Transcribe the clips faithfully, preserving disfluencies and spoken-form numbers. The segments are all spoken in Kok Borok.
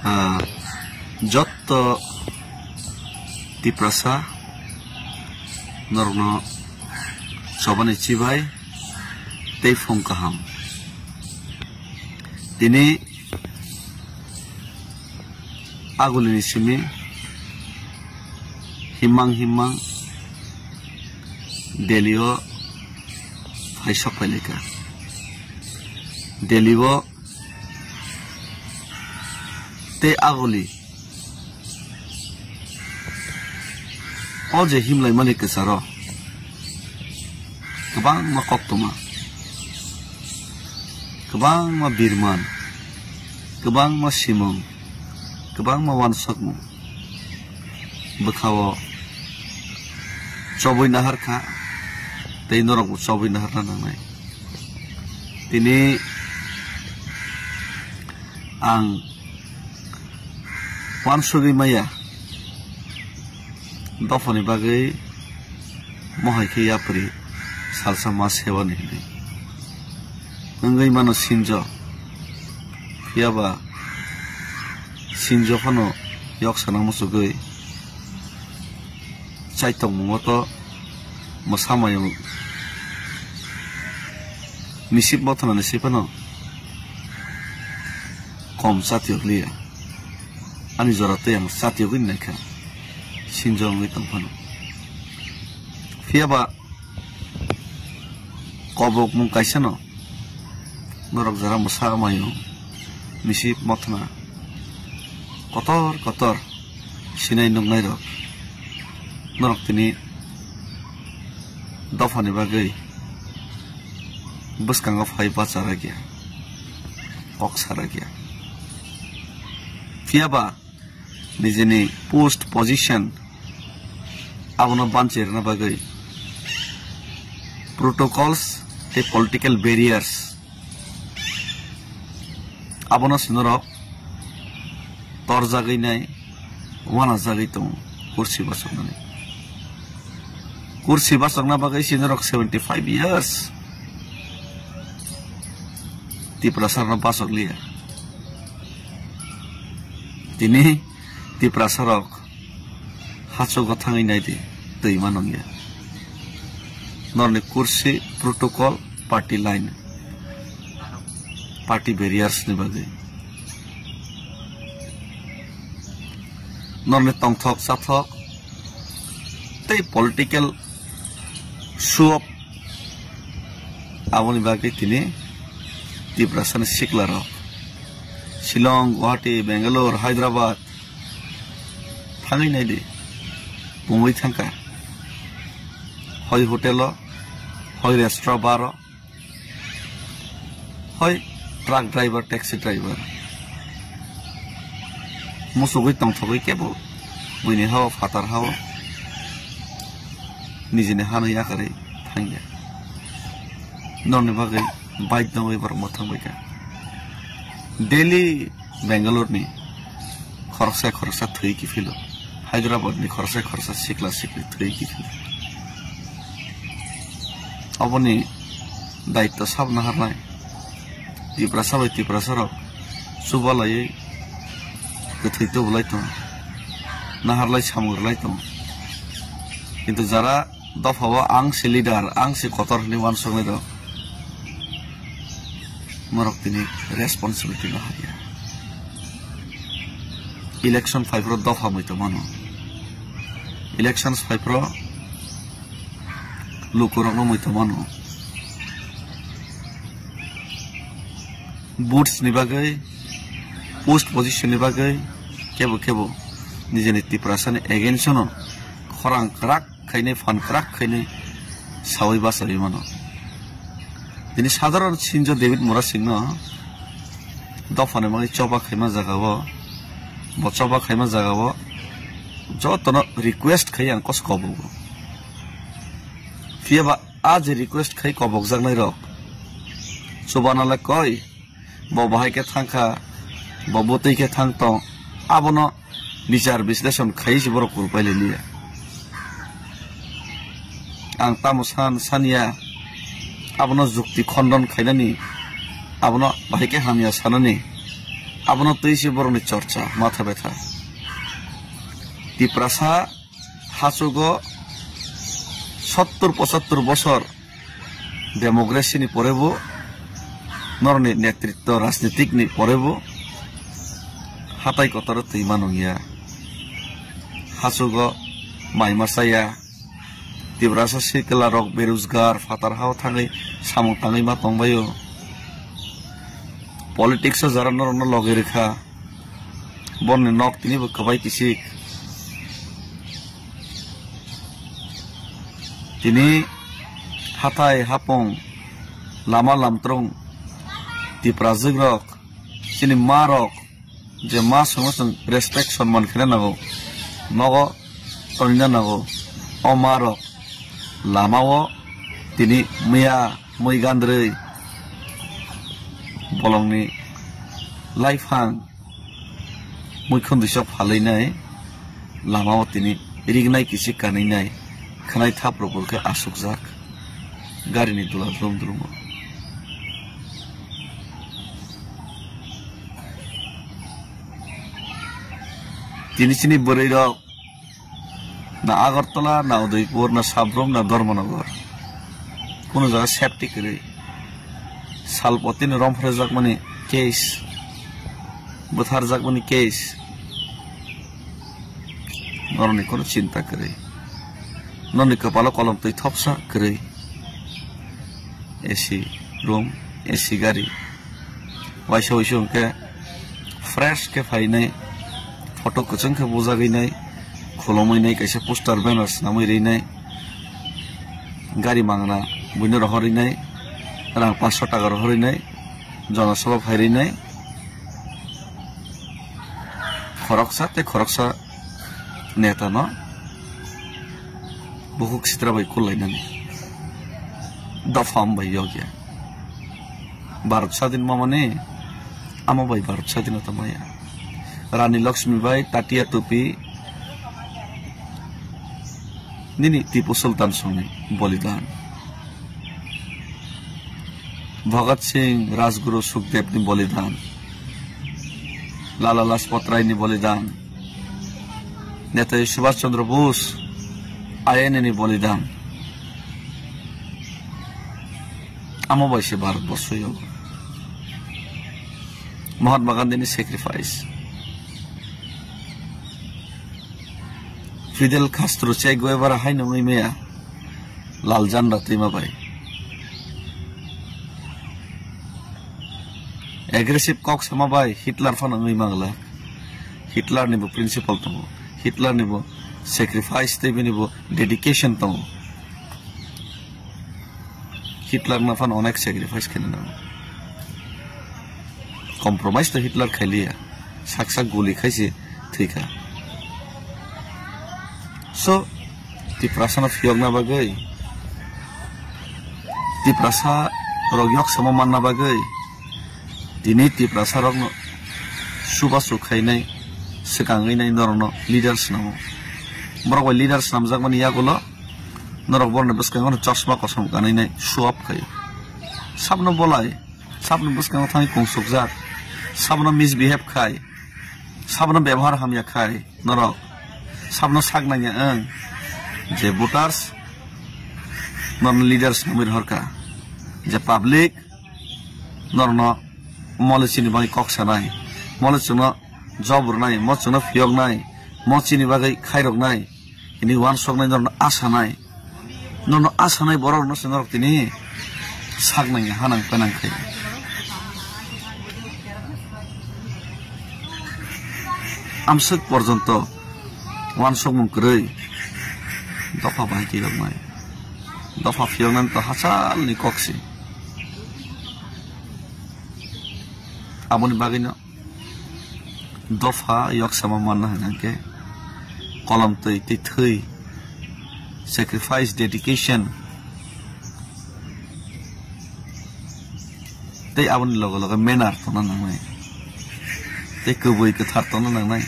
Ah, jotto Tiprasa norokno chobani chibai tei phung kaham. Tini agulini simi himmang himmang Delhi o phaisok phailaikha. Delhi o tei aguli o je himlaimani kwcharo kwbangma koktwma, kwbangma birman, kwbangma simung, kwbangma uansukmung bwkhao chobwi naharkha tei norokbo chobwi naharna nangnai. Tini ang uansugwi maya dophani bagwi mohai khe yapri salsa ma sebani hinwi wngwi mano sinjo. Phiya ba sinjo phano yok sana muchugwi chai tongmungo to mwsa mayung misip mothonani se phano kom chatiyok liya. Ani jora tei ang chatiyogwi naikha sinjo wngwi tong phano. Phiya ba kobokmung kaisano norok jora mwsa mayung misip mothona kotor kotor sinai nuknairok norok tini dophani bagwi bwskango phai bacharakya, kok sarakya. Phiya ba nijini post position abono banchi rwna bagwi protocols tei political barriers abono se norok torjagwi nai, uanajagwi tongo kursi bachoknani. Kursi bachokna bagwi se norok seventy five years Tiprasarno bachok liya. Tini Tiprasarok hachugo thangwi naidi, twi ma nungya. Norni kursi protocol party line, party barriers ni bagwi. Norni tongthok chathok tei political show off aboni bagwi tini Tiprasani siklarok Shillong, Guwahati, Bangalore, Hyderabad thangwi naidi pungwi thangkha. Hoi hotel o, hoi restaurant bar o, hoi truck driver, taxi driver. Muchugwi tongthogwi kebo buini hao, phatar hao nijini hanwi yakarwi thangya. Norni bagwi bike nogwi borok mwthangbaikha. Daily Bangalore ni khoroksa khoroksa thwi kiphilo, Hyderabad ni khoroksa khoroksa sikla sikli thwi kiphilo. Oboni daitto sabo naharnai Tiprasa bai Tiprasa rok chubalaiwi kwthwi tubulai tongo, naharlai samung rwlai tongo. Kintu jara dopha o ang se leader, ang se kotor hinwi uansuknai rok, norok tini responsibility no haya. Election phaiphuru dopha muitu mano, election phaiphuru lukurokno muitu mano. Votes ni bagwi, post position ni bagwi kebo kebo nijini Tiprasani against no khorang kwrak khainai, phan kwrak khainai sawi bachawi mano. Tini sadharon sinjo David Murasingno dophani bagwi choba khaima jaga o, bo choba khaima jaga o jotono request khai ang kos kobogo. Phiya ba a je request khai kobokjaknai rok chubana le koi, bo bahai khe thangkha, bo bwtwi khe thang tong, abono bichar bisleshon khaiwi se borok kwrwpai lai liya. Ang tamo san saniya, abono jukti khondon khainani, abono bahai khe hamya sanani, Abono twi se borokni chorcha, matha betha. Tiprasa hachugo sottor pochattor bosor democracy ni porebo, norokni netritto rajnitik ni porebo hatai kotoro twi manung ya. Hachugo mai masa ya. Tiprasa sikla rok berojgar, phatar hao thangwi samung tangwi ma tongbaio. Politics o jara norokno logi rikha. Borni nok tini bo kwbai kisik. Tini hathai hapung lama lamtrung Tiprajwk rok, chini ma rok, je ma songno chwng respect sonman kheno nango, nogo tonina nango. O ma rok lama o tini miya mui gandrwi bolongni laiphang muikhon disa phalwi nai, lama o tini rignai kisi kanwi nai, khwnai thap rok bo khe asukjak, gari ni dula drum drum o. Tini chini bwrwi rok na Agartala, na Udaipur, na Sabrum, na Dharmanagar. Kuno jaga safety kwrwi. Salpotini romphrejakmani case, bwtharjakmani case. Norokni kuno chinta kwrwi. Norokni kwpalo kolom twi thopsa kwrwi. A C room, A C gari. Waisa waisa hwnkhe fresh khe phainai, photo kwchwng khe bujagwi nai, khulumwi nai, kaisa poster banner swnamwi rinai, gari mangna buino rohorwi nai, rang paanch sho taka rohorwi nai, jona sabha phairwi nai. Khoroksa tei khoroksa neta no bukhuk sitra bai kulainani dopha wng bai yokya. Bharat sadin mamani amo bai Bharat sadinota maya. Rani Lakshmi bai Tatia Topi nini Tipu Sultan songni bolidan. Bhagat Singh, Rajguru Sukdev ni bolidan. Lala Lajpat Rai ni bolidan. Netaji Subhash Chandra Bose, I N A ni bolidan. Amo bai se Bharat borso yogo. Mahatma Gandhi ni sacrifice. Fidel Castro, Che Guevara hai nungwi maya lal janda twima bai. Aggressive kok sama bai Hitler phano wngwi mangla. Hitler ni bo principle tongo. Hitler ni bo sacrifice tei bini bo dedication tongo. Hitler no phano onek sacrifice khaina nango. Compromise to Hitler khailiya. Sak sak guli khaise thwikha. So, Tiprasa no phiyokna bagwi, Tiprasa rok yok sama manna bagwi, tini Tiprasa rok no subasu khainai, swkangwi nai norok no leader swnamo. Borok bai leader swnamjakmani yagulo norok borokni bwskango no chosma kosom kanwi nai show up khaio. Sabno bolai, sabno bwskango thangwi kungsukjak, sabno misbehave khai, sabno bebohar hamya khai, norok sabno sak nangya wng je voters norno leaders wngwi rohorkha, je public norno mole chini bagwi kok sanai, mole chwngno job rwnai, mo chwngno phiyoknai, mo chini bagwi khairoknai, tini uansuknai norno asanai, norno asanai borok rokno se norok tini sak nangya hanang penang khai. Amswk porjonto uansukmung kwrwi dopha bai tiyoknai. Dopha phiyoknani to hachalni kok se. Aboni bagwino dopha yoksama manna hwnkhe kolom twi tei thwi, sacrifice, dedication, tei aboni loge loge manner tongna nangnai, tei kwbwi kwthar tongna nangnai.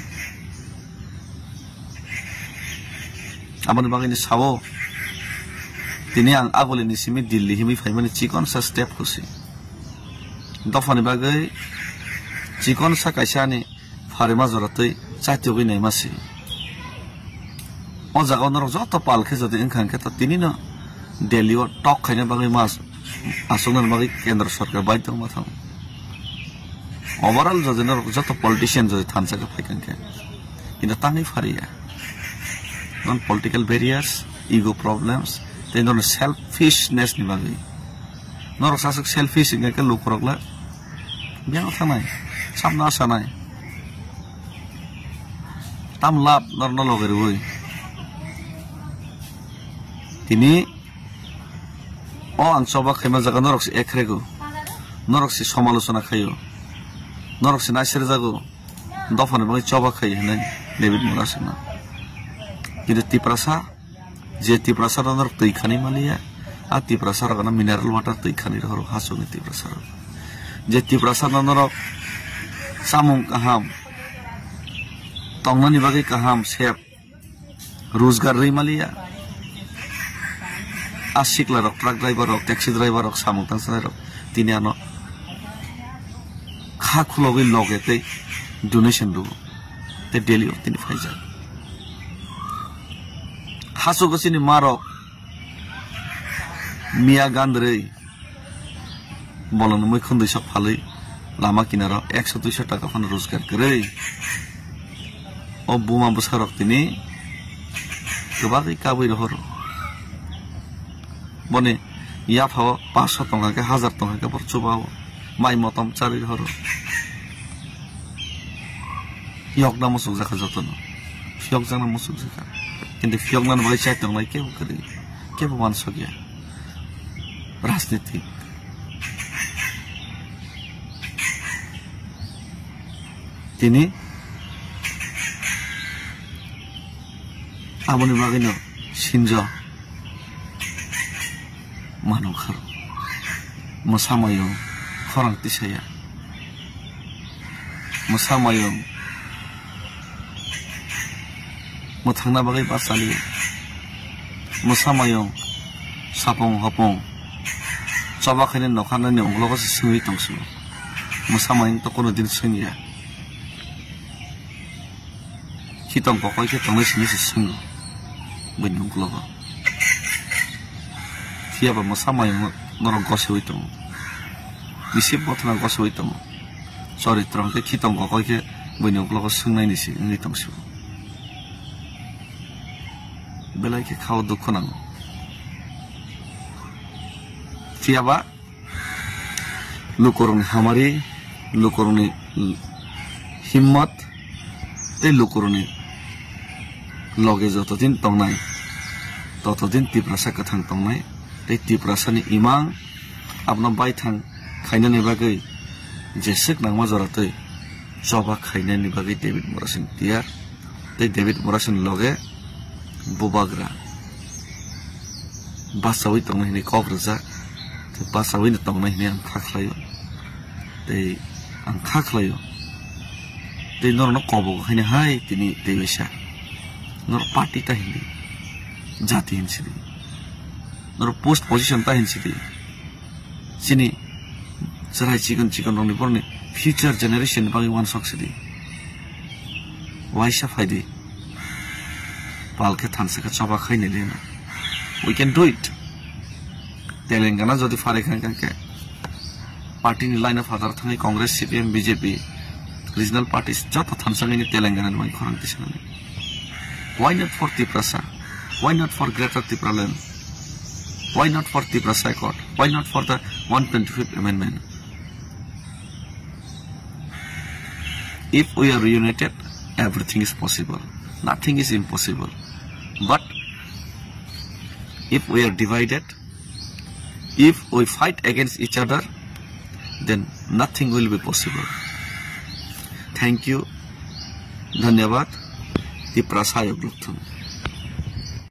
Aboni bagwino sao, tini ang agulini simi Delhi himwi phaimani chikonsa step khusi. Dophani bagwi Chikon sa kaisa ani pharima jora twi chatiyogwi naima si. O jaga o norok joto pal khe jodi wngkha hwnkhe to tini no Delhi o tok khaina bagwi mas aswknani bagwi kendra sarkar baidhyo wngma thango. Overall jodi norok joto politician jodi thansa khe phaikha hwnkhe, kintu tangwi phariya. Non political barriers, ego problems, tei norok selfishness ni bagwi. Norok saswk selfish hwnkhe lukurok le biyang thangnai, samno asanai. Tam lab norno loge rwui. Tini o ang choba khaima jaga norok se ekhrego. Norok se somalochona khaio. Norok se naisirjago. Dophani bagwi choba khai hinwi David Murasingno. Kintu Tiprasa, je Tiprasa norok twi khani maliya, a Tiprasa rok no mineral water twi khani rohoro hachukni Tiprasa rok. Je Tiprasa norok samung kaham, tongnani bagwi kaham, sep, rojgar rwi maliya. A sikla rok, truck driver rok, taxi driver rok, samung tangsanai rok, tini ano kha khulogwi loge tei donation rwo, tei Delhi o tini phaijak. Hachugo chini ma rok miya gandrwi bolongni muikhwndwi sok phalwi lama kinaro ekso duiso taka phano rojgar kwrwi. O buma bwsarok tini kwbagwi kabwi rohoro. Boni yaphao paanch sho tongkha khe, hazar tongkha khe bor chubao, mai motom charwi rohoro. Phiyokna muchukjakha jotono. Phiyokjakna muchukjakha. Kintu phiyoknani bagwi chai tongnai kebo kwrwi, kebo uansukya. Rajniti. Tini aboni bagwino sinjo manukha. Mwsa mayung khorang tisaya. Mwsa mayung mwthangna bagwi bachali. Mwsa mayung sapung hopung choba khaina nokha nini uklogo se swngwi tongsu. Mwsa mayung to kono din swngya. Khitong kokoi khe tongnai simi se swngo buini uklogo. Phiyaba mwsa mayung norok gosewi tongo. Bisi bothana gosewi tongo. Choritrong khe khitong kokoi khe buini uklogo swngnaini se wngwi tongsu. Belai khe khao dukhu nango. Phiyaba lukurokni hamari, lukurokni himmat tei lukurokni loge joto din tongnai, toto din Tiprasa kwthang tongnai tei Tiprasani imang abono baithang khainani bagwi jeswk nangma jora twi choba khainani bagwi David Murasing tiyar. Tei David Murasing loge bubagra bachawi tongnai hinwi kok rijak. Tei bachawi no tongnai hinwi ang kha khlaio. Tei ang kha khlaio. Tei norokno kobok haino hai tini tei waisa. Norok party ta hinwi, jati hinsidi. Norok post position ta hinsidi. Chini chwrai chikon chikon rokni borokni future generation ni bagwi uansuk sidi. Waisa phaidi. Pal khe thansa khe choba khainai leno. We can do it. Telangana jodi pharai kha hwnkhe party ni line of other thangwi Congress, C P M, B J P, regional parties joto thansa wngwi Telangana ni bagwi khorang tisanani. Why not for Tiprasa? Why not for Greater Tipraland? Why not for Tiprasa Accord? Why not for the one twenty-fifth Amendment? If we are united, everything is possible. Nothing is impossible. But if we are divided, if we fight against each other, then nothing will be possible. Thank you. Dhanyabad. Tiprasa ayok lokthung.